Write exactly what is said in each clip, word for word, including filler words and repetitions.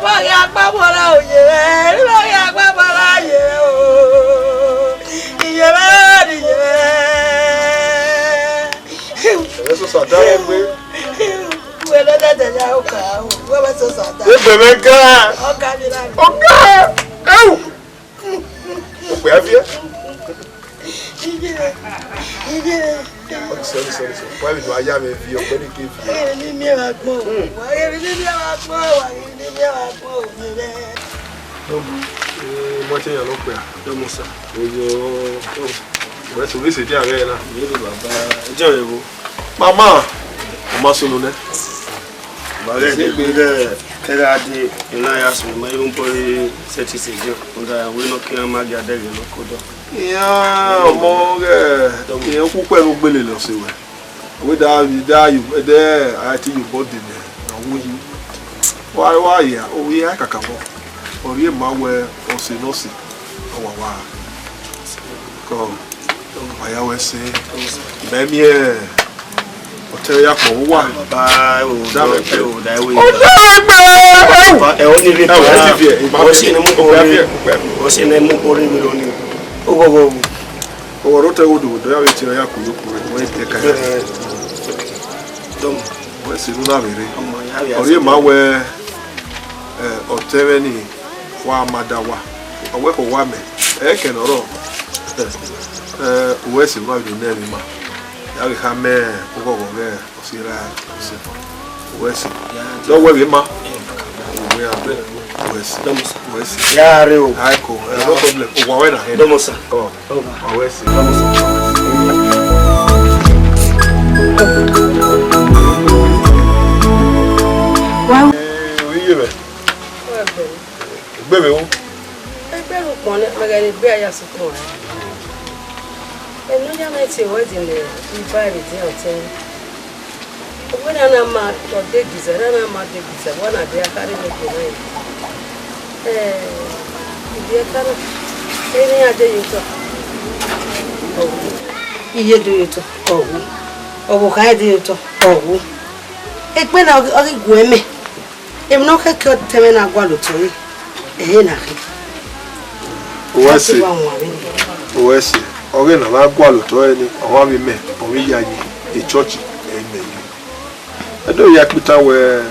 Vbe ọ ghi a gba bọla oye mwẹ, vbe ọ ghi a gba bọla oye mwẹ o. Iye mwẹ, iye mwẹ. Ẹ̀rọ sọ̀sọ̀ àdá ẹgbẹ́. Wẹ lọ dẹdẹ ya ọkà o, wẹ wẹ sọ̀sọ̀ àdá. Ẹgbẹ́ mẹ ga. Ọkà mi la. Ọkà. Ẹ̀wù. Ọkpẹ aviẹ. Sorry, sorry, sorry. Why you are ya me fi ọgbẹni ke fi? Ẹ ní mi ra gbọ́n. Wà á rí ní mi ra gbọ́n, wà á rí ní mi ra gbọ́n, mi rẹ. Dọmọ, eh, mo ti yan lọ pẹ. Dọmọ sa. Oyo. Wẹ so, wẹ se dia rẹ na. Yele baba. Ẹjọ rẹ wo. Mama, o ma sunu nẹ. Vbe a ghẹ degbe rẹ, ke gha dee, I na ya sunu, ma i ru bọ re sẹtin sẹ ẹjọ. Rhunmwuda wẹ ne ọ ke iran ma gia dẹghe ne ọ ke odọ. Iran ọmọ ghẹ, iran ukpẹ ne u gbele ne ọ sẹ wẹ. Wẹ da, da yu, ẹdẹ a te yu bọ de mẹ, na wu yi. Wa, wa ya, o wi a kakabọ. Ọ rhie ma wẹ ọ sẹ ne ọ sẹ, ọ wa wa. Kọ, wa ya wẹ sẹ. Mẹ miẹn ọtẹn ya kpọ uwa. Baba, ẹ wo, da mẹ ẹ wo, da ẹ wo. Ọ da mẹ gbe. Ẹ wo ni re. Ẹ wo, ẹ ti fi ẹ, ima fi ẹ. Ọ si ne mu kore. Ọ si ne mu kore mi lo ni. Ogogo. Ọwọrọ otọ ẹvbo do do ya vbe tie ya ku yo ku re, wẹ te ka. Dọmọ. Wẹ si ru na vbe re. Ọmọ ya vbe. Ọ rhie ma wẹ, eh, ọtẹn mwẹ ni wa ma da wa. Ọ wẹ ko wa mẹ. Ẹ kẹ nọ rọ. Eh, wẹ si ru na vbe do nẹ emwi ma. Ya vbe kha mẹ oghọghọ ghẹ. Sira, sira. Wẹ si. Dọ wẹ vbe ma. Wẹ a bẹ. Wẹ si. Wẹ si. Ya re o. Aiko, eh, no problem. O wa wẹ na he. Dọmọ sa. Oh. Wa wẹ si. Dọmọ sa. Wa. Eh, o iye vẹ. Egbe vbe o. Egbe ru kpọn ne mẹ ghẹ ne egbe a ya sokpan. Eno ya mẹ tie wedding ne iba rre dia ọtẹn. Wẹ na na ma ọ de giza, na na ma de giza, wẹ na de akharre ne egbe na yi. Eh, ibi ẹka na, eni a de ye otọ. Iye do ye otọ, ọ wu. Ọvbokhan de ye otọ, ọ wu. Egbe na ọ ghi, ọ ghi gu ẹmwẹ. Emwi ne ọ khẹke ọtẹn mwẹ na gualọ otọ ẹre, ẹre na khin. Uwẹ sẹ, uwẹ sẹ, ọghe ne a na gualọ otọ ẹre ni, ọmwa vbe mẹ, ọ vbe yayi, e church, ẹ i mẹ yi. Ẹ do ya kpita wẹẹ,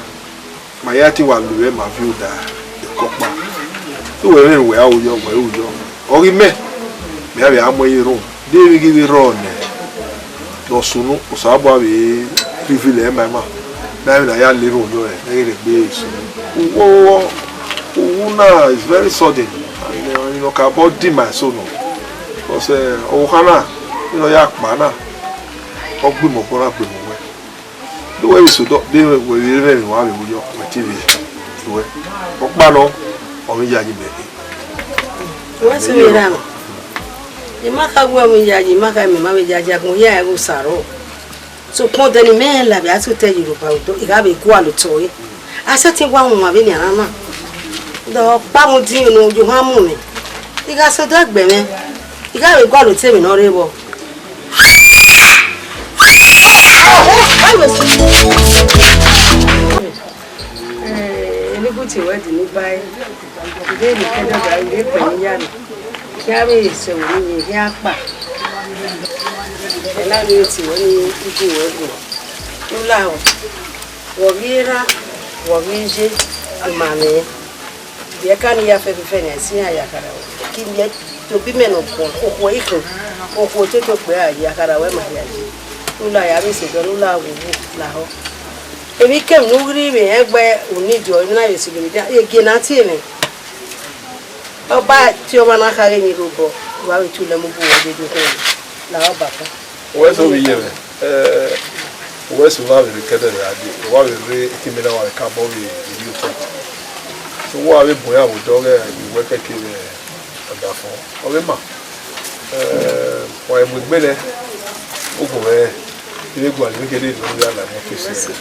ma ya te wa lu ẹre ma viọ oda, ekọkpa. Te uwẹ rẹn wẹ a ru yọ, wẹ ru yọ. Ọ ghi mẹ, mẹ a vbe a mu ẹre ye erhunmwu. De emwi ghi vbe rrọọ nẹ, ne ọ sunu, Osanobua vbe reveal ẹre ma ima, ne a vbe na ya le erhunmwu yọ rẹ, ne ẹ ghi rhe gbe sunu. Uwu, uwu na is very sudden, and, eh, emwi ne ọ ka bọ di my soul nọ, because, eh, ọvbokhan na, vbene ọ ya kpa na, ọ gbe imẹ obọ na gbe imẹ owẹ. De uwẹ vbe sẹ odọ, de wẹ vbe rẹn emwi wa vbe ru yọ, wẹ te vbe ruẹ. Ọkpa nọ, ọ vbe yayi mẹ rre. Wẹ sẹ vbe ra mẹ. I ma kha wẹ vbe yayi, I ma kha mẹ ma vbe yayi, agbọn hia ẹre Osa rrọọ. Sokpan odẹ ne imẹ rẹn la vbe a sẹ otọ Yoruba odọ, I gha vbe gualọ otọ ẹre. A sẹtin wa wan vbenian na na. Dọ kpa mu din unu, ojohan mu mwẹ. I gha sẹ odọ ẹgbẹ mwẹ, I gha vbe gualọ otọ emwi ne ọ rre vbọ. Eh, eni gu tie wedding ni ba ẹre. Ide ni kẹdẹ ba ire kpẹ ni ya ni. Khian vbe sẹ wẹ ni khian kpa. Ẹ na vbe tie wẹ ni igue wẹ gu. U la o. Wẹ ghi erha, wẹ ghi ye, ima mwẹ. Biẹ ka ni ya fẹfẹfẹ ne a si iran ya khara wẹ. Ki miẹn tobọ imẹ ne ọ guan, okhuo ikhin, okhuo toto gbe a ya khara wẹ ma hia yi. Ne u la ya vbe sẹ odọ, ne u la vbe wu lahọ. Emwi kemwi ne u ghi rhie mwẹ ẹgbẹ, u ni diọ, emwi na vbe sẹ vbe dia, egie na tie mwẹ. Ọ ba tie ọmwa na khare emwi rre obọ, wa vbe tule mu bu wẹ dede khuẹn. Lahọ baba. Uwẹ sẹ ovbi iyẹn mwẹ, eh, uwẹ sẹ wa vbe rre kẹdẹ vbe a die, wa vbe rre ekimẹ na wa vbe ka bọ vbe ivbi otọ. So wa vbe bun iran vbe odọ ọghe iwẹ kẹke vbe ọdafọn. Ọ vbe ma, eh, wa mu egbe nẹ, ogun mwẹ, I vbe gualọ emwi kherhe ne ọ vbe a la ẹmwẹ ofesi.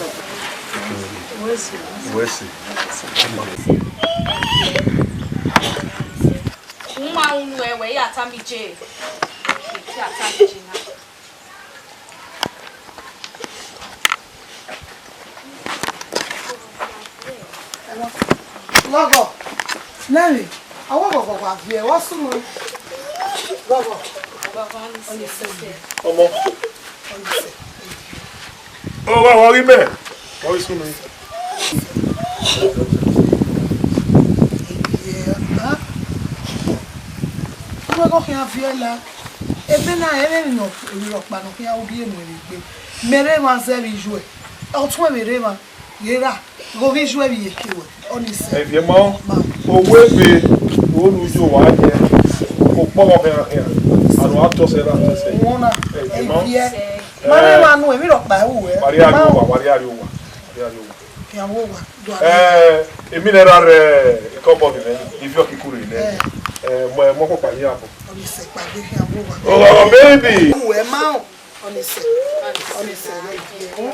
Uwẹ sẹ. Uwẹ sẹ. U ma unu ẹwẹ, I ya tama iye. I ya tama iye na. Ghọghọ, nẹmwẹ, a wa ghọghọ wa viẹ, ọ sunu. Ghọghọ, ọni sẹ. Ọmọ. Ọni sẹ. Ọ wa, wa ghi mẹ. Wa ghi sunu. Ọ wa ghi khian viẹ la. Ebe na, ebe emwi nọ, emwi rhọkpa nọ khian ru gie mu ẹre egbe. Mẹ rre emwa zẹ vbe iye uẹ. Ọtuẹn vbe rre emwa. Ghe ra, ghe ovbi iye uẹ vbe iyeke ruẹ, ọni sẹ. Ẹ viẹ ma, ma. Owe ebe, unu yo wa yẹ, okpọghọ khian khian, anu atọsẹ na atọsẹ. Wọn na, ẹ viẹ. Ma rẹn emwa nu, emwi rhọkpa ru ẹ. Wa rria rrie owa, wa rria rrie owa, wa rria rrie owa. Khian vbe owa, do a. Ẹ, emwi ne erha rre ikọbọ ghi nẹ, ivie ọkikuru nẹ. Ẹ. Ẹ, mọ, mọ kpokpa yi abọ. Ọni sẹ kpagbe, khian vbe owa. Oh, baby. Ru ẹ ma o, ọni sẹ, ọni sẹ, ẹ viẹ.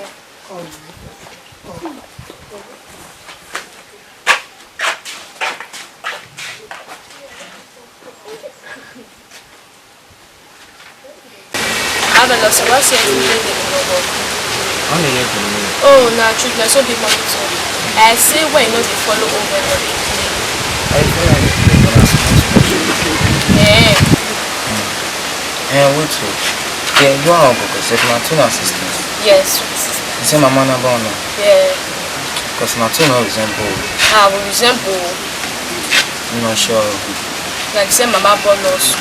Abel, so what's your name? Only let me know. Oh, na children, so be money too. I say when you know they follow over the play. I follow am dey play, but na small small. Eh. Eh, wait o. Yeah, you are uncle, 'cause if na two na sisters. Yes, two sisters. You say mama na born now? Yeah. 'Cause na two no resemble. Ah, we resemble. You not sure? Like say mama born us.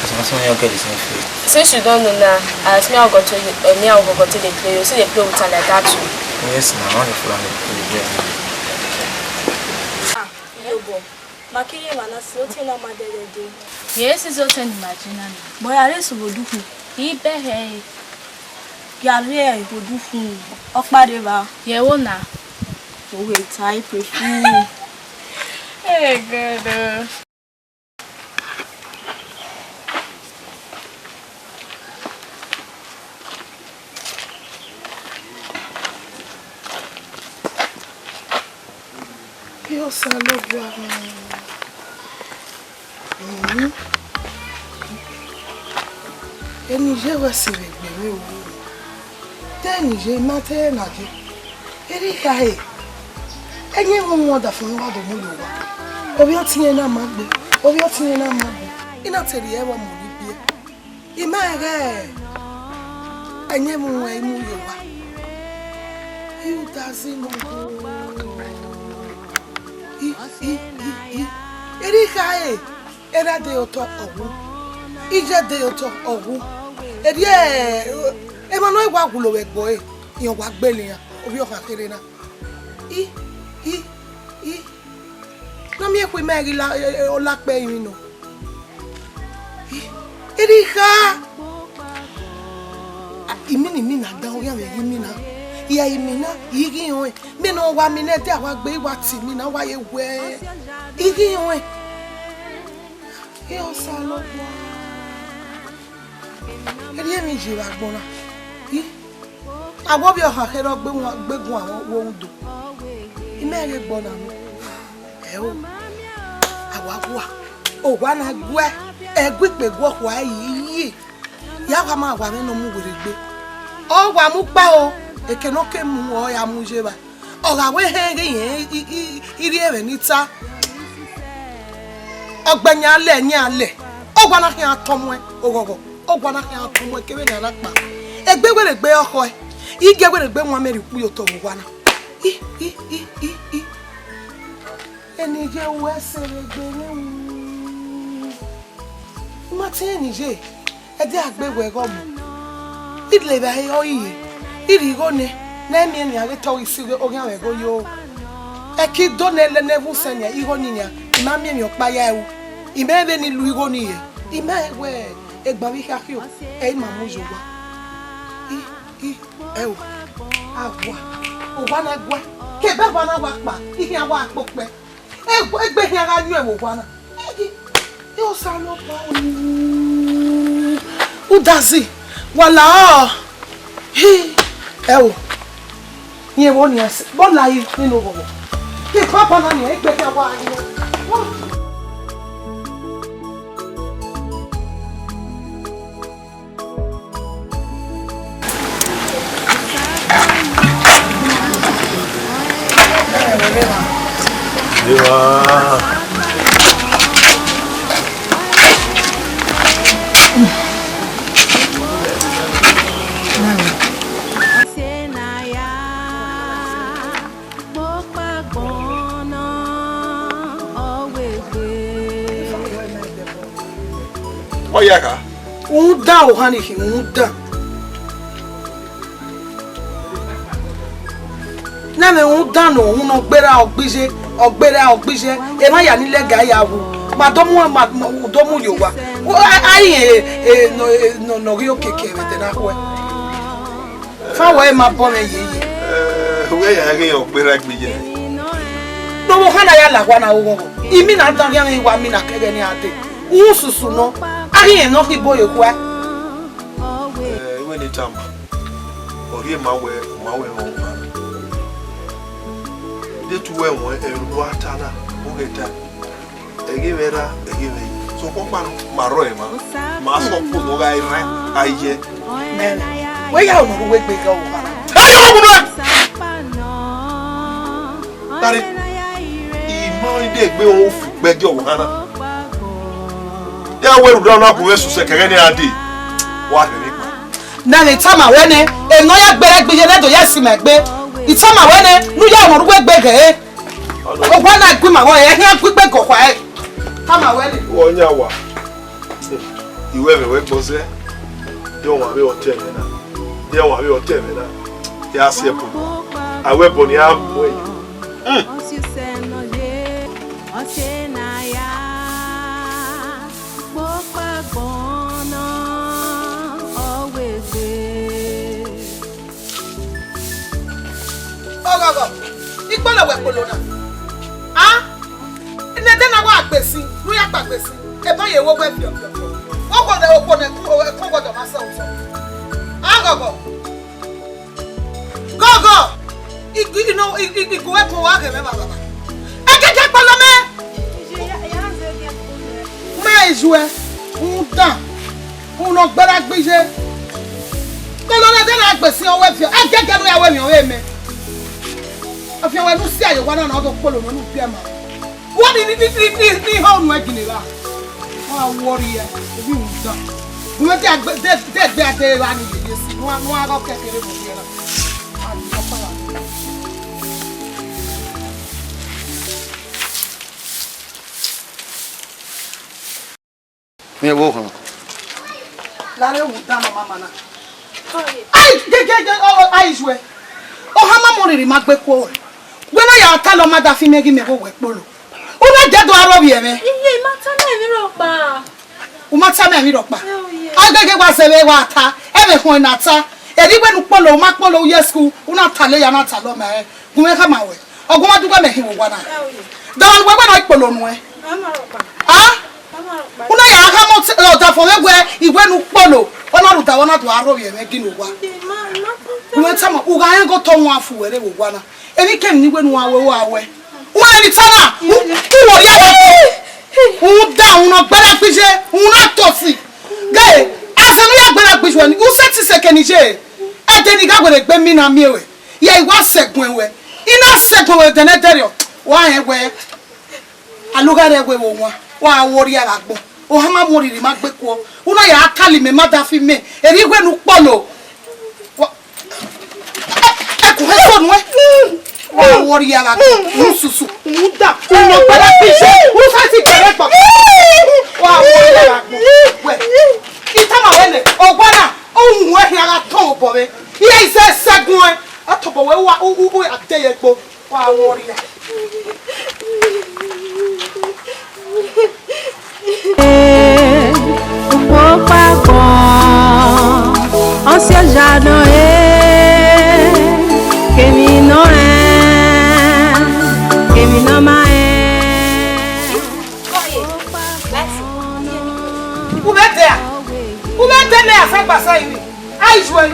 'Cause na two no get the same face. Since you don't know now, as me I go to, uh, me I go to the play, you see they play with her like that too. Yes, na, I want to follow the play, yeah. Ah, yo, boy. Ma kere emwa na si otọ na ma dẹdẹdẹ. Yes, is otọ ni ma jina na. Bọ ya rre sẹ vbe odukhunmwu. I bẹhẹ ẹre. Ya rre vbe odukhunmwu. Ọkpa rre evba. Ye ẹvbo na. Ovbe ta e perfume. Hey, God, oh. Ẹ Osanobua. Mhm. Eni ye wẹ sẹ vbe egbe mwẹ o. Te eni ye ma te na ye. Erha khare. Ẹyẹn mwẹ wọn ọdafẹn ne ọ gha do mu ye owa. Ovbi ọtẹn na ma gbe. Ovbi ọtẹn na ma gbe. I na te rhie ẹvbo mu ni biẹ. I ma rẹn ghẹ ẹyẹn mwẹ wọn i mu ye owa. I Udazi ne ọ gho. I, i, i, i. Erha khare. Erha de otọ ọghu, iye de otọ ọghu. Erriọ emwa ne ọ wa wulo vbe ẹgbẹe, iran wa gbele iran, ovbi ọkhan kherhe na. I, i, i. Ne ọ miẹn ekhue ima ghi la, ọ la kpẹ emwi nọ. I, erha. Imina, imina dan, ọ khian vbe ghe imina. Iyẹn imina, I ghi rẹn. Mẹ ne ọ wa mina ẹdẹ, a wa gbe, I wa tie imina, wa ye wẹ. I ghi rẹn. Ẹ Osanobua. Erriọ emwi ye vbe agbọn na. I, a wẹ ovbi ọkhan kherhe ọ gbe wan, gbe guan vbe udo. I ma ghe gbe ọna nọ. Ẹ o, a wa gua. Owa na guẹ, ẹguikpegua ọkhua yi yi. Ya wa ma wa mwẹ ne ọ mu werriegbe. Ọ wa mu kpa o, eke ne ọ ke mu, ọ ya mu ye evba. Ọ gha wẹ hẹn ghe irẹn i, i, i rhie ẹmwẹ ni ta. Ọgbẹn yan lẹ, yan lẹ. Ọ wa na khian tọn muẹn, oghọghọ. Ọ wa na khian tọn muẹn, kevbe ne a na kpa. Egbe werriegbe ọkhọe. I gie werriegbe wan mẹ rhie ukpu ye otọ vbe owa na. I, i, i, i, i. Eni ye wẹ sẹ vbe egbe mwẹ o. I ma tie eni ye, ẹdẹ a gbe wẹ ghe ọmọ. I levba ẹre ọ ye, I rhie igho nẹ, ne ẹ miẹn nian ghe te ọ ghi si oghian mwẹ ghe oyo. Ẹki do nẹ lẹ ne ẹvbo usẹ nian, igho ni nian, I ma miẹn emwi ọkpa ya ru. I ma vbe ni lu igho ni ye. I ma wẹ egbe vbe khiakhio, ẹ i ma mu ye owa. I, i, ẹ o, a gua, owa na gua, ke ebe owa na wa kpa, I khian wa kpe okpẹ. Egbe, egbe khian gha yọ ẹvbo owa na. Ẹ Osanobua o. Udazi, wa la ọ. Hi, ẹ o. Rẹn vbọ nian sẹ, vbọ la yi nene oghọghọ. Ke baba na nian, egbe khian wa yọ. Ewa. Ọ ya kha? Rhunmwuda ohan ni khin, rhunmwuda. Ne ẹmwẹ rhunmwuda nọ, uhunmwu ne ọ gberra ọ gbe iye, ọ gberra ọ gbe iye, emwa ya ni lẹga ya wu, ma do mu, ma, ma, do mu ye owa. Wo, a, a rẹn, e, e, nọ, e, nọ, nọ ghi okiekie vbe ẹdẹ na khuẹ. Fa wẹ ma bọ mwẹ yeye. Eh, wẹ ya ghe ọ gberra gbe iye. Ne ọvbokhan na ya la owa na oghọghọ. Imina dan khian mwẹ wa mina kẹghẹ ne a dee. Ususu nọ, a ghi rẹn ne ọ khin ibo ye okhua. Eh, iwẹ ne tama. Ọ rhie ma wẹ, ma wẹ rẹn ọmwa. De tu wẹ wọn, ẹmwẹ ne a ta na, u ghẹ ta. Ẹghẹ mwẹ ra, ẹghẹ mwẹ yi. Sokpan ọkpa nọ, ma rrọọ emwa. Ma sẹ ọkpọ ne ọ gha rran, a yẹ. Nene, wẹ ya ọmọ ne uwẹ gbe ghe ọvbokhan na. Ẹ yọ ọmọ bẹ! Tare, I ma i de gbe ofu gbẹdẹ ọvbokhan na. Ya wẹ rhunmwuda na gun mwẹ sẹ kẹghẹ ne a dee. Wa rhie emwi kpa. Na ne I tama wẹ nẹ, emwi ne ọ ya gberra gbe iye ne do ya si ma egbe. I tama wẹ nẹ, ne u ya ọmọ ne uwẹ gbe ghe ẹre. Owa na gu ima vbọ, ẹ khian gu ikpe ghe ọkhua ẹre. Tama wẹ nẹ. Wẹ ọ yan wa. I wẹ ẹmwẹ wẹ gbọ zẹ. De ọmwa vbe ọtẹn mwẹ na. De ọmwa vbe ọtẹn mwẹ na. Ya si ẹbọ. A wẹ ẹbọ ne a mu ẹre. Hmm. Ọghọghọ, ikpolo wẹ kpolo na. A? Ne ẹdẹ na wa gbe sin, ne u ya kpa gbe sin. Ebọ ye wo wẹ fiọfiọfiọ. Wo khuo nẹ, okhuo nẹ, ẹkun wọdọ ma sẹ otọ. Aghọghọ. Gọgọ! I, I, I, I, I, I gu wẹ kọn wa ghẹ mwẹ vbe baba. Ẹkẹkẹ kpọlọ mẹ! Ma i juẹ, rhunmwuda, uhunmwu ne ọ gberra gbe iye. Kpọlọ na ẹdẹ na gbe sin ọwẹ fiọ, ẹgẹgẹ ne u ya wẹ emwi ọvbehe mẹ. Ọfian wẹ ne u si aye owa na, na ọ do kpolo nọ ne u biẹ ma. Wẹ ni, ni, ni, ni, ni, ni họn unu ẹgine ra? Wa worry ya, ebi rhunmwuda. Rhunmwuda de agbe, de, de egbe a de ra ni yeye si, ne u, ne u gha gha kẹkẹre vbe ovbi na. A di ọkpa ra. Miẹn vbe ohan. Lare wu dan mama mana. Ai, ge, ge, ge, o, o, ai, juẹ. Ohan ma mọ riri ma gbe kuo. Wẹ na ya ta lọ ma da fi mẹ ghi mẹ vbe wẹ kpolo. U na jẹ do aro vbiẹ mwẹ. Iye, ma ta mẹ emwi rhọkpa. U ma ta mẹ emwi rhọkpa. Ẹ, o, iye. Ọ gege wa zẹ vbe wa ta, ẹ vbe họn na ta. Eri wẹ ne u kpolo, u ma kpolo, u ye school, u na ta le ya na ta lọ ma rẹ. Gu mwẹ khama wẹ, ọguọmwadugbẹ mẹ hin vbe owa na. Dọmwẹ ne uwẹ wẹ ne ọ i kpolo nuẹn. A? U na ya khama ọdafọn mwẹ wẹ iwẹ ne u kpolo, ọ na rhunmwuda wẹ ọ na do aro vbiẹ mwẹ gin owa. Uwẹ tama, u gha rẹn ghe otọ wan fu wẹ rre vbe owa na. Emwi kemwi ne iwẹ ne uwa wẹ, uwa wẹ. Uwa rẹn ni ta na, u, u wẹ ọriẹ wẹ. U da, u nọ gberra gbe iye, u na tosi. Ghe, asẹ ne u ya gberra gbe iye ni, u sẹtin sẹ eke ne iye. Ẹdẹ ne I gha werriegbe mina miẹn ruẹ. Ye I wa sẹguẹn ruẹ, I na sẹguẹn ruẹ dẹnẹdẹrriọ, wa rẹn wẹ, alugha rre ẹvbo owan, wa worry gha agbọn, ohan ma mu oriri ma gbe kuọ, u na ya kali mẹ ma da fi mẹ, erha iwẹ ne u kpolo. Wa, ẹ, ẹ ku he so nuẹn, wa worry gha agbọn, u susu, u da, u nọ gberra gbe iye, u sẹtin gberra kpọ, wa worry gha agbọn, wẹ, I tama wẹ nẹ, owa na, ọ wu wẹ khian gha tọn obọ mwẹ, I sẹ sẹguẹn. Atobọ wẹ wa u u u ade ye gbo wa wọ ria. Ukpokpakpọ, ọse ọzọ nọ e, kemi nọ ẹ, kemi nọ ma ẹ. Uvbe dẹ a? Uvbe dẹ mẹ a sẹ gba sẹ iri? Aizue,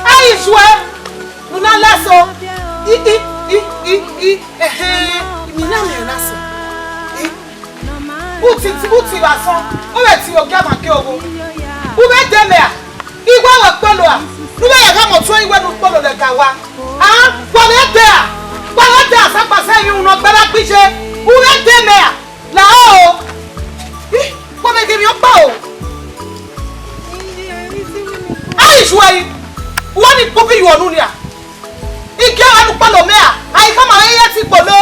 aizue, u na la so. I, i, i, i, i, ẹhẹn, imina mwẹ na so. I, uti, uti vbe asọn, ọ vbe tie ogia ma ke ogho. Uvbe dẹ mẹ a? Iwa wẹ kpolo a? Uvbe ya gha mọ tuẹ iwẹ ne u kpolo lẹ ga wa? A, wa vbe dẹ a? Wa gha de asakpa sẹ emwi unu ọgberra gbe iye, u gha de mẹ ra? La o. Ih, wa vbe ghe emwi ọkpa o. A i ju ẹre, uwa ni kpokpo iyuọ unu nia. I gie ọghe ne u kpolo mẹ ra, a i khama ẹre ye ẹtin kpolo.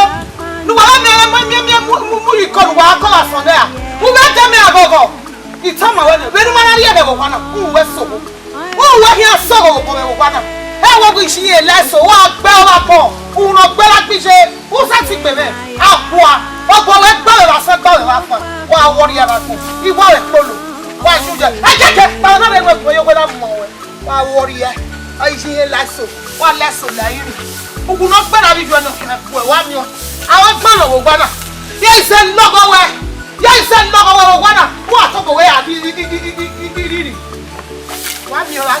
Ne uwa gha miẹn mu, miẹn, miẹn mu, mu, mu ye ikọ ne uwa kọ gha sọn nẹ ra. U vbe de mẹ ra ghọghọ. I tama wẹ nẹ, vbene u ma na rhie ẹghẹ vbe owa na, u wẹ sogho. U wẹ khian sogho vbe obọ mwẹ vbe owa na. Ẹ wẹ ghi shi ye la eso, wa gbe ọmwa kpọ, unu ọgberra gbe iye, u sẹtin gbe mwẹ. Akua, ọgbọ wẹ gba vbe vbe asẹ, gba vbe vbe afan, wa wọrria vbe agbọn, I wa vbe kpolo, wa ju ye. Ẹ kẹkẹ, kpao na vbe nuẹn kue ye wẹ na mu wẹ. Wa wọrria, ọ i ye la eso, wa la eso la iri. Uwu ne ọ gbe na vbe iye nọ khian kue, wa miẹn. Avbe ọgbọn nọ vbe owa na, ye zẹ lọghọ wẹ, ye zẹ lọghọ wẹ vbe owa na, wa tọkọ wẹ a riri. Wa miẹn ra?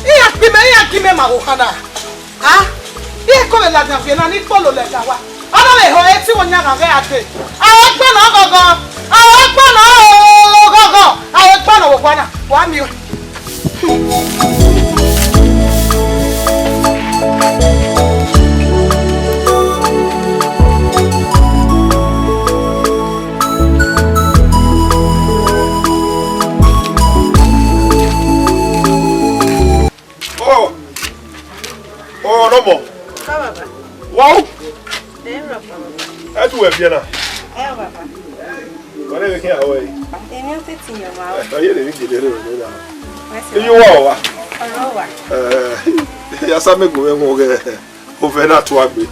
Iran kpimẹ, iran kpimẹ ma vbe ohan na. A, iran kọ vbe ladian viẹ na ni kpolo lẹga wa. Ọ na vbe họ ẹtin vbe ọyan ghan ghẹ a dee. Aro gbọnọ ọghọghọ, aro gbọnọ ọghọghọ, aro gbọnọ vbe owa na. Wa miẹn. Oh, oh, no more. Ka baba. Wow. Ẹ baba. Ẹ tu wẹ biẹ na. Ẹ baba. Wọ́n lè fi hàn wẹ̀ yìí. Èmi ò tètè yàn wá o. Ẹ yé lè ní gèlè rẹ̀ lọ́la. Wẹ́sì. Iye wà wá. Ọ̀rọ̀ wà. Ẹ, ya sá mẹ́gùn mẹ́gùn ọ̀gẹ́. Ovẹ na tu agbe.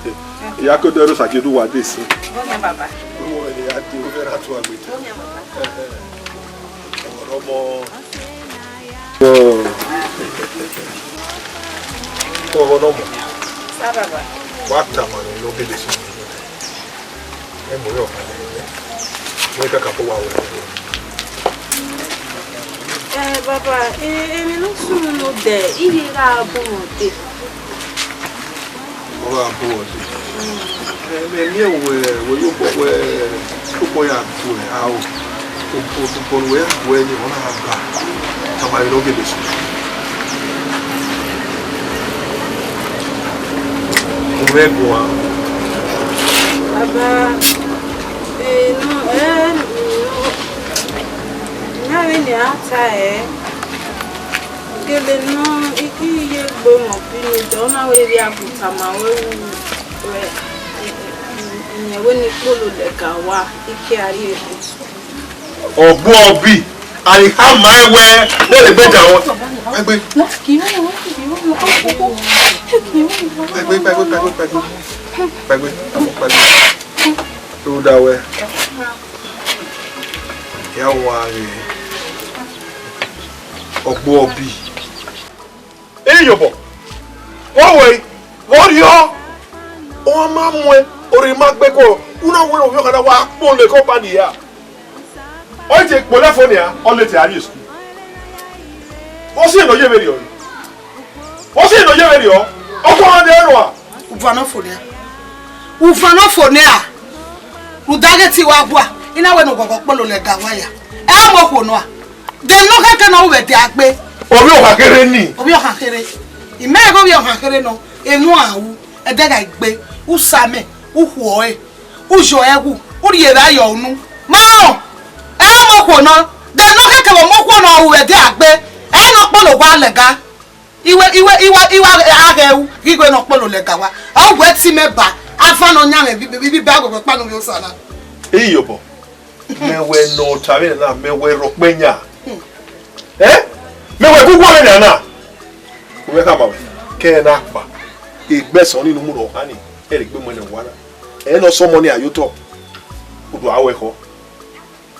Ya ko dẹrẹ Osajedu wa de si. Bọ́nyà bàbá. Owó ẹni ya de ovẹ na tu agbe. Bọ́nyà bàbá. Ọ̀rọ̀ mọ. Ọ̀rọ̀ mọ. Sá bàbá. Wa ta ma ni lo gele so. Ẹ mọ yọ. Mo ka ka ko wa wẹ. Ẹ, baba, ẹ, emwi ne ọ sunu nọ dẹ, I ghi gha bọ mwẹ ọdẹ. Ọ gha bọ mwẹ ọdẹ. Ẹ, mẹ miẹn wẹ, wẹ ye obọ wẹ, obọ ya gu ẹ, a o, obọ, obọ ne uwẹ ya gu ẹ ni, ọ na gha ba, tama emwi ne ọ gele sunu. Mu mwẹ guan. Baba, ẹ, no, ẹ, no. Iran vbene a ta ẹre, gele nọ, I ghi ye gbe mwẹ ọbi ni, de ọ na wẹ vbe a gu tama wẹ ru wẹ, iyẹn wẹ ne I kpolo lẹga wa, I ke a rrie ẹre. Ọgbọ ọbi, a ni khama ẹn wẹ, ne rhe gbe da wọn. Pẹgbe. Pẹgbe, pẹgbe, pẹgbe, pẹgbe. Pẹgbe, pẹgbe. Rhunmwuda wẹ. Ya wa ghe ọgbo ọbi. Iyobọ, vbọ wẹẹ, vbọ rriọ, ọ ma muẹn, orre ma gbe kọ, u na wẹẹ ovbi ọkhan na wa kpolo company ya. Ọ te kpolo ẹfo nia, ọ lete a rrie school. Vbọ si nọ ye vberriọ? Vbọ si nọ ye vberriọ? Ọkọ ọmwa ne ẹ rua. Uvan nọ fo nia. Uvan nọ fo nia. Rhunmwuda ghe te I wa gua, I na wẹ ne oghọghọ kpolo lẹga wa ya. Ẹ mu okhuo nua. De ne ọ khẹke ne ọ ru vbe ẹdẹ agbe. Ovbi ọkhan kherhe ni. Ovbi ọkhan kherhe. I ma ghe ovbi ọkhan kherhe nọ, emwi uan ru, ẹdẹ gha gbe, u sa mẹ, u khuọ ẹre, u yọ ẹwu, u rhie evba yọ unu. Ma rẹn, ẹ mu okhuo nọ, de ne ọ khẹke vbe mu okhuo nọ ru vbe ẹdẹ agbe, ẹ nọ kpolo owa lẹga. Iwe, iwe, iwe, iwe a ghe ru ghi wẹ ne ọ kpolo lẹga wa. Ọ wẹ te imẹ ba, avan ne ọ yan mwẹ vbe, vbe, vbe, vbe agbegbe ọkpa ne ovbi osa na. Iyobọ, mẹ wẹ ne ọ ta vbe na, mẹ wẹ rhọkpẹ yan. Ẹ? Mẹ wẹ gu wọrẹ na na. Mẹ khama wẹ, kẹ na kpa. Egbẹsọn ni ne u mu rhọ ohan ni, ẹ rhe gbe mu ẹnẹ owa na. Ẹ ne ọ sẹ ọmọ ni a ye otọ. U do a wẹ khọ.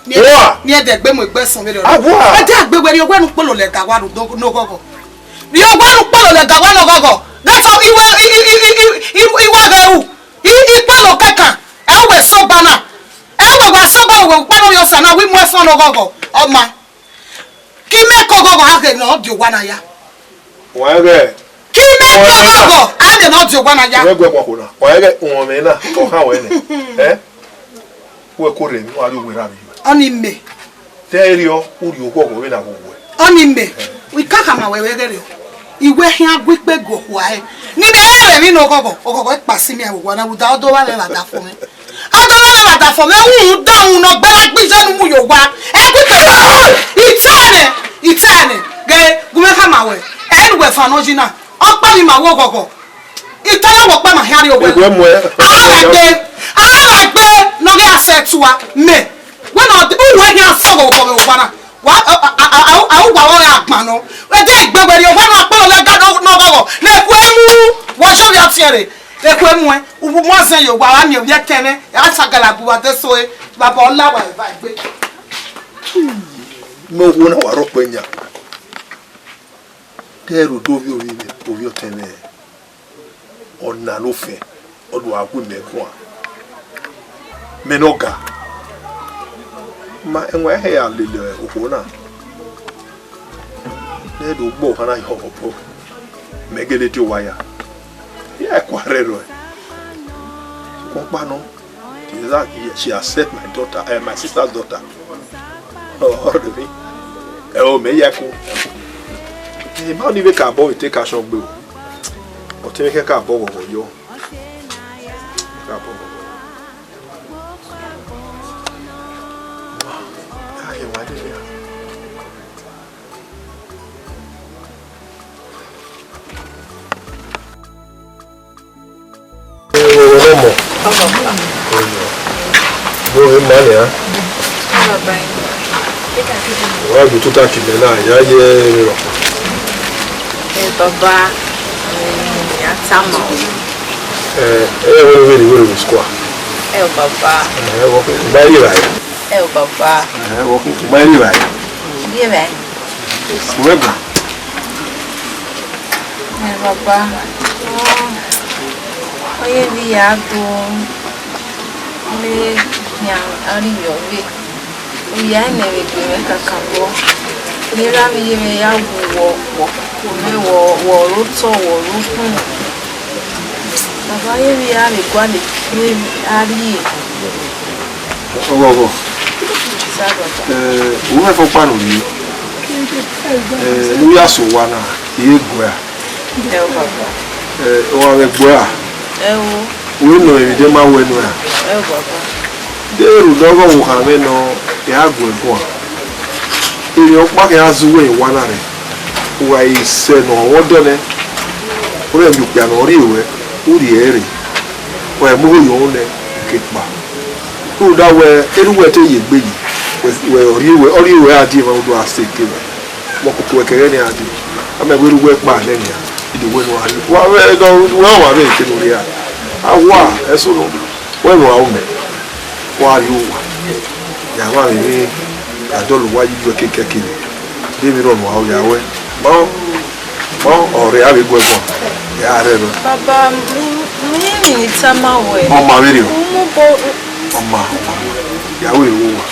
Wa! Ni ẹdẹ gbe mu egbe ẹsọn vberriọ. A wa! Ẹdẹ agbe wẹ rhie owẹ ne u kpolo lẹga wa ne oghọghọ. Rhie owẹ ne u kpolo lẹga wa ne oghọghọ. Gẹtọ iwe, i, i, iwa ghẹ ru. I, i kpolo kẹkan. Ẹ wẹ sogba na. Ẹ wẹ wa sogba wẹ ukpẹn ne ovbi osa na, wẹ mu ẹsọn ne oghọghọ. Ọ ma. Ke imẹ ke oghọghọ a ghe ne ọ die owa na ya. Wa ghẹ. Ke imẹ ke oghọghọ a ghe ne ọ die owa na ya. Wa ghẹ guẹ kpọkho na. Wa ghẹ uwọnmwẹ na, ọ khan wẹ nẹ. Ẹ? Wẹ ko rre emwi, wa rrie owerri avbe iye. Ọni mẹ. Te ẹ rriọ, u rhie oghọghọ vbene a ghọghọ ẹe. Ọni mẹ. Ẹ. I ka khama wẹ vbe ẹghẹ rriọ. I wẹ khian gu ikpe gu okhuo ẹre. Ne I miẹn ẹre vbe emwi ne ọghọghọ, ọghọghọ kpasi mẹ vbe owa na, rhunmwuda ọ do vba mwẹ vbe adafo mwẹ. Ọ do vba mwẹ vbe adafo mwẹ, rhunmwuda uhunmwu ne ọ gbe na gbe iye ne u mu ye owa. Ẹ gu ikpe gu okhuo. I ta nẹ, I ta nẹ, ghe, gu mwẹ khama ruẹ. Ẹ ne uwẹ fan nọ yi na, ọkpa vbe ima vbe ọghọghọ. I ta ya wẹ ọkpa ma khian rrie owẹ. Ekhue mu ẹ. A gha gbe, a gha gbe ne ọ ghi a sẹ tua mẹ. Wẹ ne uwẹ khian sẹ ọghọghọ vbe owa na. Wa, a, a, a, a, a, uwa vbe ọghe agbọn nọ. Ẹdẹ egbe wẹ rrie owa na, akpọlọ lẹga ne ọghọghọ, ne ekhue mu, wa sẹ ovbi ọtiẹn rre. Ekhue mu ẹ, u mu azẹn ye owa, a miẹn ovbi ẹkẹn mwẹ, a sagala gu uwa de so e, baba ọ la wa eva egbe. Mẹ owo na wa rhọkpẹ yan. Te ẹre do ovbi ovbi mwẹ, ovbi ọtẹn mwẹ. Ọna ne ofẹn, ọ do gha gu mẹ guan. Mẹ ne ọ ga. Ma ẹwaẹn hẹ ya lele okhuo na. Ne do gbe ọkhan na ye obọ. Mẹ gele tie owa ya. Ya ẹkua rrẹrẹ. Sokpan ọkpa nọ. She accept my daughter, eh, my sister's daughter. Oh, do me. Eh, oh, me ya ku. Eh, ma ni ve ka bọ, we take action gbe o. But me ke ka bọ, wo, wo, yo. Ka bọ, wo, wo. Ma, ah, ye wa de ya. Ọmọ. Bro, ẹ ma nia. Wa gbe tuta kile na, ya ye rọ. Ẹ baba, ya tama o. Ẹ, ẹ, wẹrẹ, wẹrẹ, wẹrẹ, wẹrẹ, square. Ẹ baba. Ẹ, wọ, ba ye ra. Ẹ baba. Ẹ, wọ, ba ye ra. Ye ra. Wẹ gba. Mẹ baba, ọ ye vbe ya do ne khian a rri vbe ọvbe. U ya nẹ vbe egbe mwẹ kakabọ. Ne erha vbe iye mwẹ ya wu wọ, wọ koko mwẹ, wọ, wọ rre otọ, wọ rre ukhunmwu. Baba, ọ ye vbe ya vbe gualọ egbe a rrie. Ọghọghọ. Sa baba. Eh, u mwẹ fo kpa ne u rrie. Eh, ne u ya sẹ owa na, I he gu ẹre. Ẹ o baba. Eh, ọ gha vbe gu ẹre. Ẹ o. Wẹ nọ emwi de ma wẹ nuẹn. Ẹ o baba. De rhunmwuda ọghọghọ mwẹ nọ, I gha gu ẹre guan. Emwi ọkpa khian zẹ uwẹ ye owa na rre. U gha sẹ ne ọ mwẹ ọdọ nẹ, u rẹ miẹn okpia ne ọ rrie ruẹ, u rhie ẹre rre. Wẹ mu igho yọ nẹ, u ke kpa. Rhunmwuda wẹ, erha uwẹ te ye egbe yi, wẹ, wẹ ọ rhie ruẹ, ọ rhie ruẹ a die emwa, u do a sẹ ke mwẹ. Mẹ koko wẹ kẹghẹ ne a die. A mẹ wẹ erha uwẹ kpa nẹ nian, I do wẹ ne uwa rhie. Wa vbe dọ, wẹ wa vbe ke ne u rhie a. A wa, ẹso nọ. Wẹ ne uwa ru mẹ. Wa rhie owa. Ya wa vbe vbe a dọlọ uwa yi ijuẹ kekẹkele. De vbe rọ ne uwa ru ya wẹ. Ma, ma, ọrre a vbe gu ẹguọn. Ya rẹ rọ. Baba, mi, mi, mi ni tama wẹ. Ọ ma vberriọ. Umu bo. Ọ ma, ọ ma. Ya wẹ ru owa.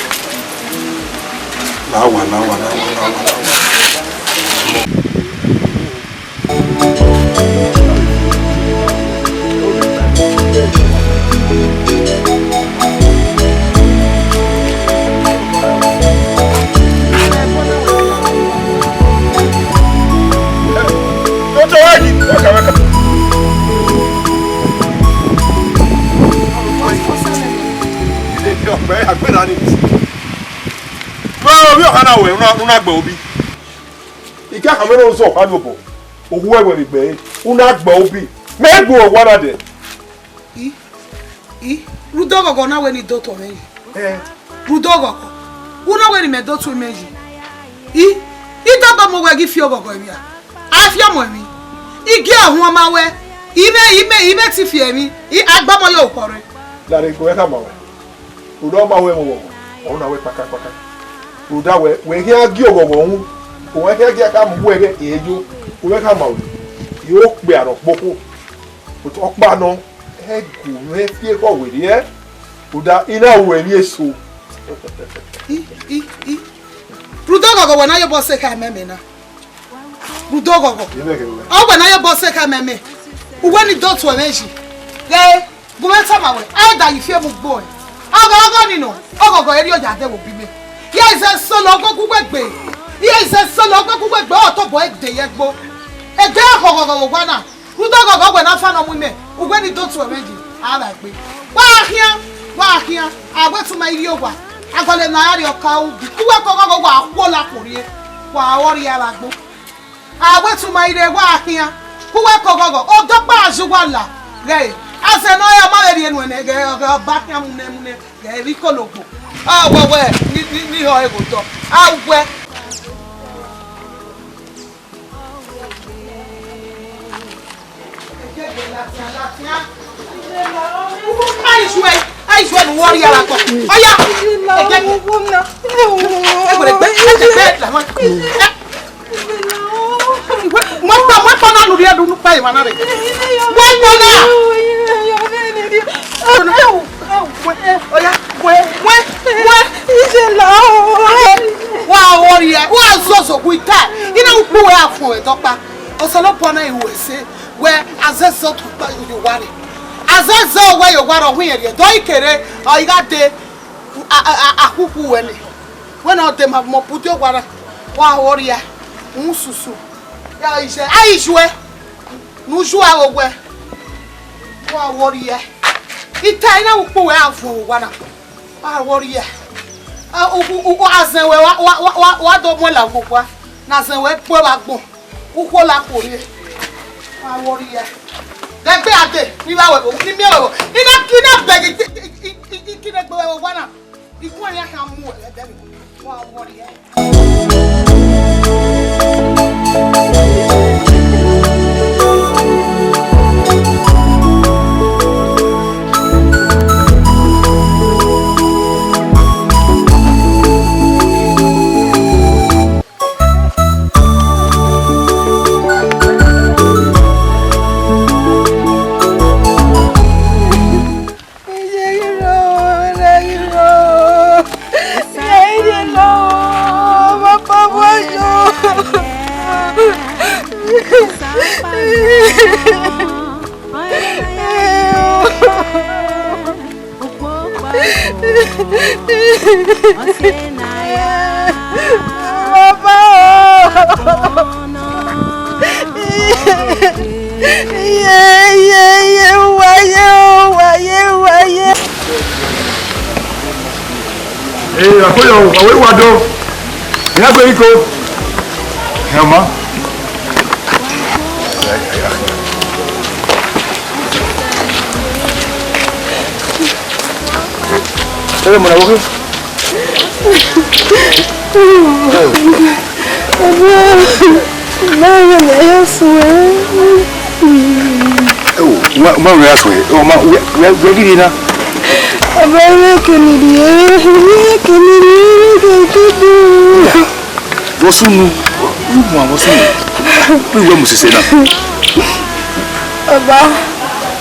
La owa, la owa, la owa, la owa, la owa. Vbe ovbi ọkhan na wẹ, u na, u na gbe obi. I ka khama ne ọ zẹ ọkpa ni obọ, ohu ẹwẹ vbe gbe ẹre, u na gbe obi, mẹ gbe owa na dẹ. I, I, rhunmwuda ọghọghọ na wẹ ne I do otọ mwẹ yi. Eh. Rhunmwuda ọghọghọ, u na wẹ ne imẹ do otu mwẹ yi. I, I dọgbọ mu wẹ ghi fi ọghọghọ emwi a, a fi ọmọ emwi. I gie ọhuọnma wẹ, I mwẹ, I mwẹ, I mwẹ te fi emwi, I agbọmọ ye orukhọ rre. Lare ego ẹre khama wẹ. Rhunmwuda ọ ma ru ẹmwẹ ọghọghọ, ọ na wẹ kpakakpaka. Rhunmwuda wẹ, wẹ khian gie ọghọghọ uhunmwu, wẹ khian gie a ka mu uwẹ ghẹ eyo, wẹ khama wẹ, I ho okpia ne ọ kpokhuo. Ọkpa nọ, ẹgu mwẹ fi ekhọe werriẹ, rhunmwuda I na ru emwi eso. I, I, I. Rhunmwuda ọghọghọ wẹ ne a ya obọ sẹ ekhọe mẹ mẹ na. Rhunmwuda ọghọghọ. Ọ wẹ ne a ya obọ sẹ ekhọe mẹ mẹ. Uwẹ ni do otu mwẹ yi. Ghe. Gu mwẹ tama wẹ, a i da ghi fi emu gbe ọe. Ọghọghọ ni nọ, ọghọghọ erriọ ya dẹ vbe obọ imẹ. Iran zẹ solo ọgọgu wẹ gbe. Iran zẹ solo ọgọgu wẹ gbe, ọ tobọ ẹdẹ ye ẹgbo. Ẹdẹ ọghọghọ vbe owa na, rhunmwuda ọghọghọ wẹ ne afa nọ mu imẹ, uwẹ ni do tuẹ mwẹ yi, a vba gbe. Wa khian, wa khian, a wẹ tu ma i rhie owa, a gọlẹ ne a rrie ọka ubi, uwẹ ke ọghọghọ wa khuo la khuo rrie, wa ọrria vbe agbo. A wẹ tu ma i rre wa khian, uwẹ ke ọghọghọ, odọkpa a ju wa la, ghẹ, azẹ ne ọ ya ma vbe rhie nuẹn nẹ, ghẹ, ghẹ ọba khian mu nẹ, mu nẹ, ghẹ vbe ikologbo. A wẹ wẹ, ni, ni, ni họ ẹghẹ otọ, a wẹ. Aisue, Aisue ne uwẹ rhie ra kọ. Ọya, ẹgẹ mi. Ẹgbẹrẹ gbe, ẹgbẹrẹ gbe, la ma. Wẹ kpọ, wẹ kpọ na nu rhie du nu pa emwa na rre. Wẹ kpọ na. Ọya, wẹ, wẹ, wẹ. Wa worriẹ, wa zozo gu ita. I na ukpu wẹ a fọn ẹdẹ ọkpa. Osanobua na i ru ẹse, wẹ azẹzẹ ọdọ ọkpa ye owa rre. Azẹzẹ wẹ ye owa rre, ọ hu irẹn rhie, dọ i kere, ọ i gha dee, a, a, a, a khukhue wẹ nẹ. Wẹ ne ọ dee ma mọ bu die owa rre, wa worriẹ, ususu. Ya ije, Aisue, ne u ju aro wẹ, wa worriẹ. Ita i na ukpu wẹ a fọn owa na. A worriẹ. A, u, u, u, azẹn wẹ wa, wa, wa, wa, wa do muẹn la owa, ne azẹn wẹ gbe vbe agbọn, u khuo la khuo rrie. A worriẹ. Ghẹ gbe a dee, ni vba wẹ vbo, ni miẹn wẹ vbo. I na, i na bẹghe i, i, i, i, i kine gbe vbe owa na. I guan ya khian mu ẹdẹ vbe. Wa worriẹ. Baba o. Iye, iye, iye, uwa ye, uwa ye, uwa ye. Ee, akoya o, awe wa do. Ẹ ya gbe iko. Ẹ ma. Ẹ mọ na wo ke. Baba, baba, ya suẹ. Ẹ wo, ma, ma wẹ ya suẹ. Ọ ma, wẹ, wẹ, wẹ gidi na. Baba, wẹ kene rrie, wẹ kene rrie, wẹ kene rrie. Vbọ sunu, u mu avbe sunu, u wẹ mu sese na. Baba,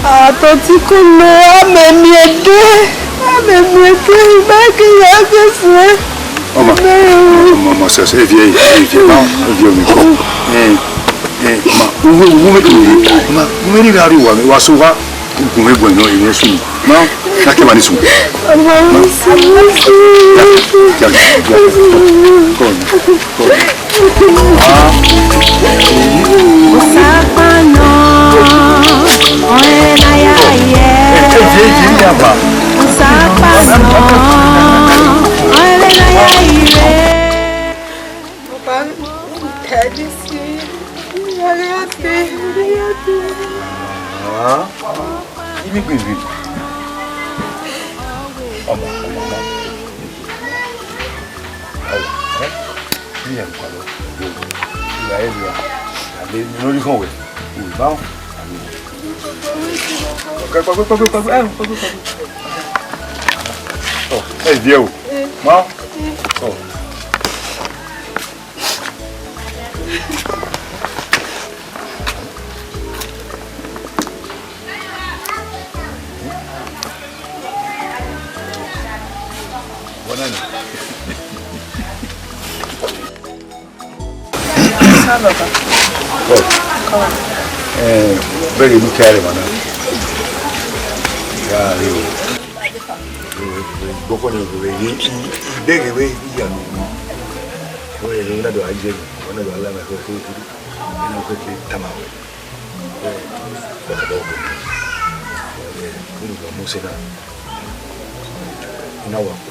a to ti kunu, a mẹ miẹn ẹdẹ, a mẹ miẹn ẹdẹ, I ma ghi ya ghe suẹn. Ọma, ọma, ọma, sẹsẹ, eviẹ, eviẹ, ma, eviẹ mi kọ. Eh, eh, ma, uwe, uwe, uwe, ma, uwe ni gha rrie uwa, wa so wa. Ugbẹn nọ, emwi ẹse unu. Ma, na ke ma ni sun. Ma. Ya, ya, ya, ya. Kọ ni, kọ ni. Ma. Osapanọ, ọnrẹn na ya yẹ. Ẹ, ẹ, ẹ, ẹ, ẹ, ẹ, Osapanọ, ọnrẹn na ya yẹ. Baba, daddy, see. Ah, imi gbegbe. Ọmọ, ọmọ, ọmọ. Ọmọ, ẹ? Imi ya kọlọ. Ìyá ẹ ria. Àlẹ mi lórí hàn wẹ̀. Ìwé báwọn. Àmì. Ọ̀gá, pàgbé, pàgbé, pàgbé, ẹ, pàgbé, pàgbé. Ọ, ẹ jẹ́ o. Má. Ọ. Baba. Ọ. Ẹ, bẹghe ne u kẹre ma na. Ya, yo. Gbọkọ ni, i, i, i bẹghe vbe iya nu. Wẹ, wẹ, na do a je, wẹ, na do a la, wẹ, wẹ, wẹ. Ena wẹ ke tama wẹ, wẹ, wa ka ba wẹ, wẹ, wẹ, wẹ, wẹ, Mose na, na wa ku,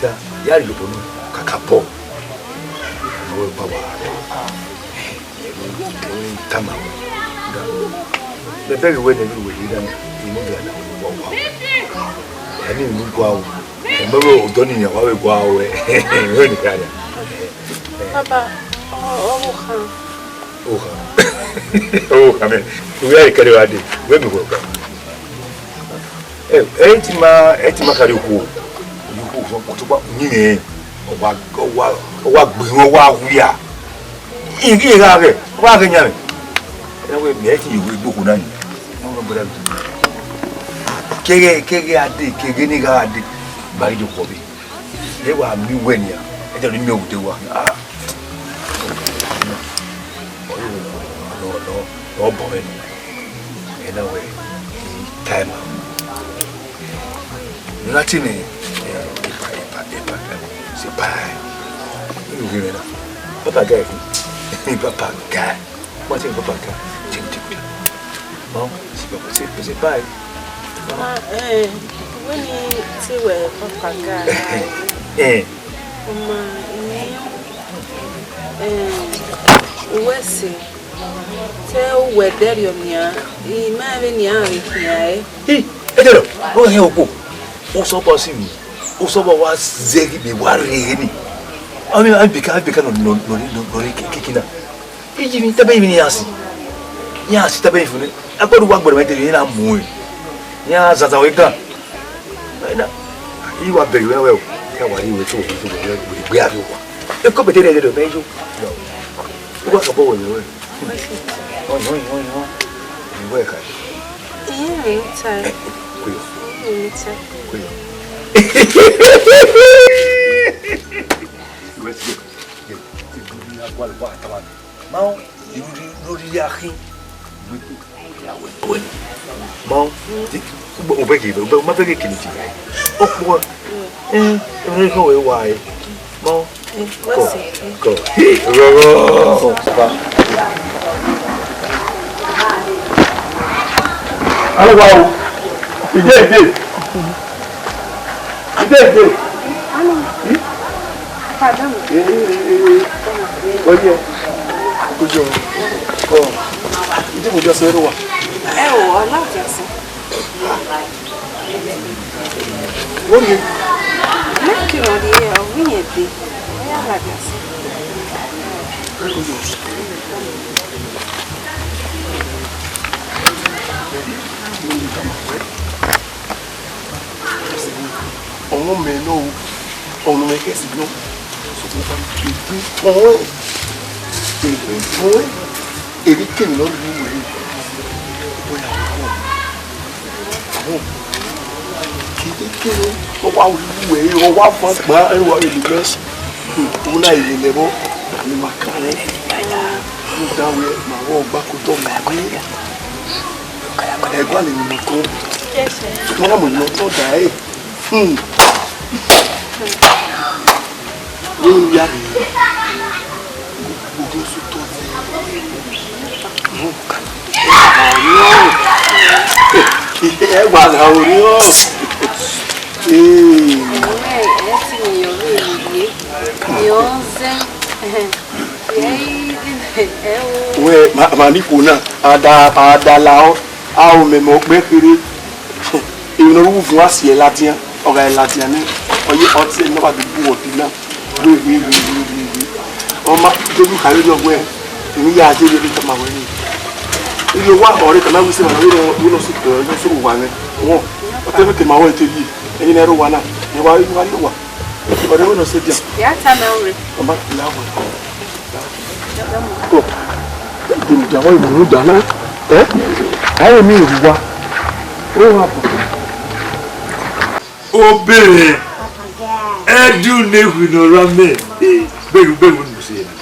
ya, ya rhie obọ nẹ, kakabọ, wẹ ba wa, tama wẹ, da, mẹ bẹghe wẹ nẹ, wẹ, wẹ, wẹ, inu ya na, wa, wa, wẹ, ya ni inu gua o, mẹ wẹ odọ ni yan, wa wẹ gua o, wẹ, wẹ ni ka ya. Baba, ọ, ọ, ọ khan. Oha. Oha mẹ. Uwẹ a kẹrẹ wa de. Wẹ mi wẹ. Ẹ, ẹ ti ma, ẹ ti ma kari okhuo. Okhuo fọ kọtọkpa ni nẹ. Ọ wa, ọ wa, ọ wa gbe wọn wa wia. Igi gha ghe, ọ wa ghe yan mẹ. Ẹ wẹ mi ẹ ti yẹ wẹ gboko na ni. Kẹghẹ, kẹghẹ a de, kẹghẹ ne gha de. Ba i do kọ be. Ẹ wa mi wẹ nia. Ẹ jẹ ne mi ọ de wa. Ah. Ọ bọ mwẹ nẹ, ẹ na wẹ, time out. Nothing, eh, epa, epa, epa, eh, say bye. You hear me now? Papa guy, papa guy. What thing papa guy? Jim, jim, jim. Mom, say papa, say, say bye. Ma, eh, when you say, well, papa guy. Eh. Ma, eh, eh, what's it? Te uwẹ dẹrriọ nian, I ma vbe nian vbe khian ẹre. Hi, Edero, ọ hẹn okpo. Osọbọ si mi. Osọbọ wa zẹ ghi be wa rre ni. Ami, ami bika, ami bika nọ, nọ, nọ, nọ, nọ, kiki na. Iji mi, tẹbẹ ivbi ne iran si. Iran si tẹbẹ ivbi ne. Agbọdu wa gbẹrẹ mẹ te, iran mu ẹre. Iran zanzan wẹ gan. Ena, I wa bẹghe wẹ o, ya wa rhie iwe to, to, to, to, gbe avbe owa. Eko bete rẹ rẹ mẹ yo. Uwa ka bọ wẹ wẹ. Oi, oi, oi, oi. Iwe ka. Iye mi ta. Kuyo. Iye mi ta. Kuyo. Iwe ti. Ma, irori, irori ya khin. Ma, obẹ ghi, obẹ ma bẹghe kini ti. Okpo. Eh, emẹ ne khan wẹ wa e. Ma, kọ, kọ. Rọrọ. Alo wa o. Ide, ide. Ide, ide. Alo. Pardon. Eh, eh, eh, eh. Oye. Kojo. Ko. Ije mo jọ sẹ ro wa. Ẹ o, ọlá jọ sẹ. Oye. Mẹ kí wọn rí ẹ, ọ wí yẹn dé. Ẹ yà làjà sí. Kojo. Ọmọ mẹ nọ o, ọmọ mẹ kẹsì nọ. Egbe fọn ẹn, egbe fọn ẹn, emwi kemwi ne ọ rhie uwẹ re. Ọ ya vbe kọ. Kevbe kevbe ọ wa rhie uwẹ re, ọ wa fan gba ẹre wa vbe le mẹ. Una i lele ẹvbo, ne ima kan rẹn. Rhunmwuda wẹ ma vbe ọgba ke otọ ma rre. Ẹguae ne ima kan. Sokpan na mu ne ọ tọ da ẹre. Hmm. Vbene u ya rre, u ghi sẹ otọ zẹ. Ẹ wa gha orhiọn. Ee. Ẹ, ẹ ti mi yọ vbe ẹ ye. Yọ zẹ. Ẹ, ẹ, ẹ o. Wẹ, ma, ma ni khuo na, a da, a da la ọ, a ho mẹ mẹ ọkpẹn kherhe. Emwi ne ọ rre uvun a si ẹe ladian, ọ gha ẹe ladian nẹ, ọ ye ọtẹn ne ọ gha do bu ọdin na. Wẹ, wẹ, wẹ, wẹ, wẹ, wẹ. Ọ ma, Jesu khare nọ wẹẹ, emwi ya dee vbe tama wẹ nii. Ivbi owa ọre tama wẹ sẹ emwa na, wẹ nọ, wẹ nọ sẹ, wẹ nọ sẹ owa mwẹ. Wọ, ọtẹn mwẹ ke ma wẹ te yi, ẹyin ne ẹ rre owa na, ẹ wa, ẹ wa rrie owa. Ọre wẹ nọ sẹ dia. Ya tama ure. Ọ ma, ya wẹ. Kọ, dia wẹ, mu da na. Ẹ? A ye mi ru wa. Ọ wa bọ. Obere, ẹdun ne whi nọ ra mẹ. Bẹghe, bẹghe unu se na.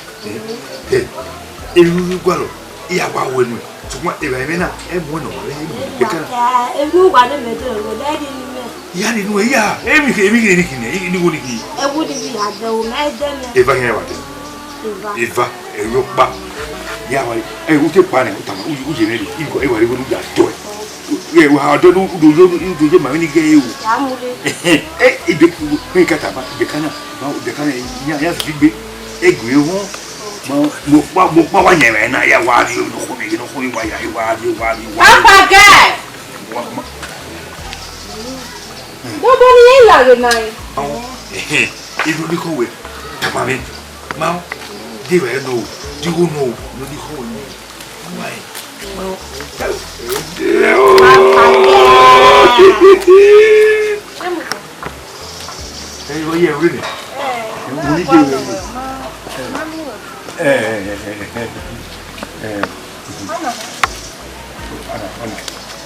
Erhunmwu gualọ, I ya wa wẹ nuẹn. Sokpan evba ẹmwẹ na, ẹ mu ẹn nọ, ẹ mu ẹn nọ. Emwi uwa ne mẹ dẹ ro, mẹ rhie enu mẹ. Ya rhie enu ẹ ya, emwi, emwi ghi ne khin nẹ, I ni wo ni ghi. Ẹ wo ni ghi ya dẹ o, mẹ dẹ mẹ. Eva khian wa dẹ. Eva. Eva, ẹ yo kpa. Ya wa, eh, u te kpa nẹ, u tama, u, u ye mwẹ rre, i, i wa rre, u ya dọe. Eh, wa dọ, u do yo, u do yo ma vbene I ghe ẹre o. Ya mu rre. Eh, ibe, vbene I ka tama, ibe ka na, ma, ibe ka na, ya, ya fi gbe, e gbe họn, ma, mo kpa, mo kpa wa yẹn mwẹ na, ya wa rre, no kho mi, no kho mi, wa ya, wa rre, wa rre, wa rre. Papa girl! Wa, ma. Bobo ni i laghe na re. Ọ, eh, eh, ibe ni kho wẹ, tama mwẹ. Ma, de wẹ nọ o, de igho nọ o, ne ọ di khọ wẹ nọ. Why? Papa, yeah. Ẹ, ọ yẹ, wẹ nẹ. Mo ni de wẹ nọ. Ẹ, ẹ, ẹ, ẹ, ẹ. Ọna, ọna.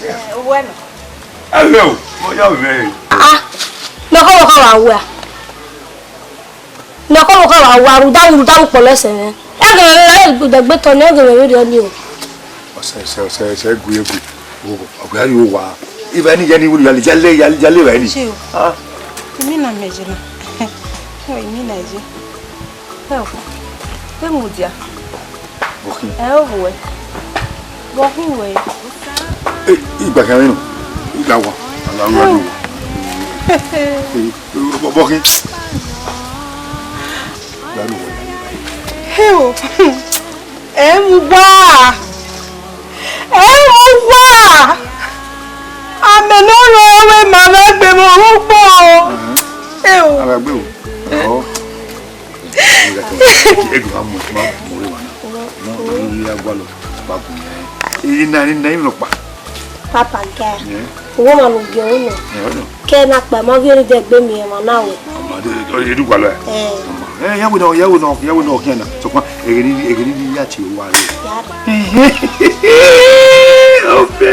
Ẹ, owẹ nọ. Ẹ, ẹ, o, ọ ya wẹ. Ah, nọ kọ, nọ kọ wa wẹ. Ne ọ kọmọ kọ wa wa rudavwu rudavwu kpọlọ ẹsẹ mwẹ. Ẹghẹ ne ẹgbẹgbẹ tọ ne ẹghẹ mwẹ vberriọ nii o. Ọsẹ, ọsẹ, ọsẹ, ọsẹ, gu egbe. Ọgua yo wa. Iva ni ya ni wulu ya le, ya le, ya le, ya le va ni. Ṣé o? Ah. Èmi na mẹ jẹ na. Èmi na jẹ. Ẹ o. Ẹ mu dia. Bọkhin. Ẹ o wẹ. Bọkhin wẹ. Eh, igba kan nọ. Igba wa. Ala wa ni. Eh, bọ-, bọkhin. Igba ni wẹ. Ẹ o. Ẹ mu wa. Ẹ mu wa. Amẹ ne ọ rọ ẹvbo ma vbe gbe mwẹ ọghe ugbo. Ẹ o. Ara gbe o. Ọ. Ego ma mu, ma mu re wa na. Ma mu ya gualọ, ba gu yẹn. Ina, ina, ina ọkpa. Papa girl. Yeah. Owó ma nu gẹ owó nọ. Yeah, no. Kẹ na kpa ma ghi ru de gbe mi ẹmwa na wẹ. Ọmọ de, ọ, edu gualọ ẹ. Eh. Ọmọ. Eh, ya wẹ nọ, ya wẹ nọ, ya wẹ nọ ọkhian na. Sọkpan, eghe ni, eghe ni ya tie owa re. Ya. Ọbẹ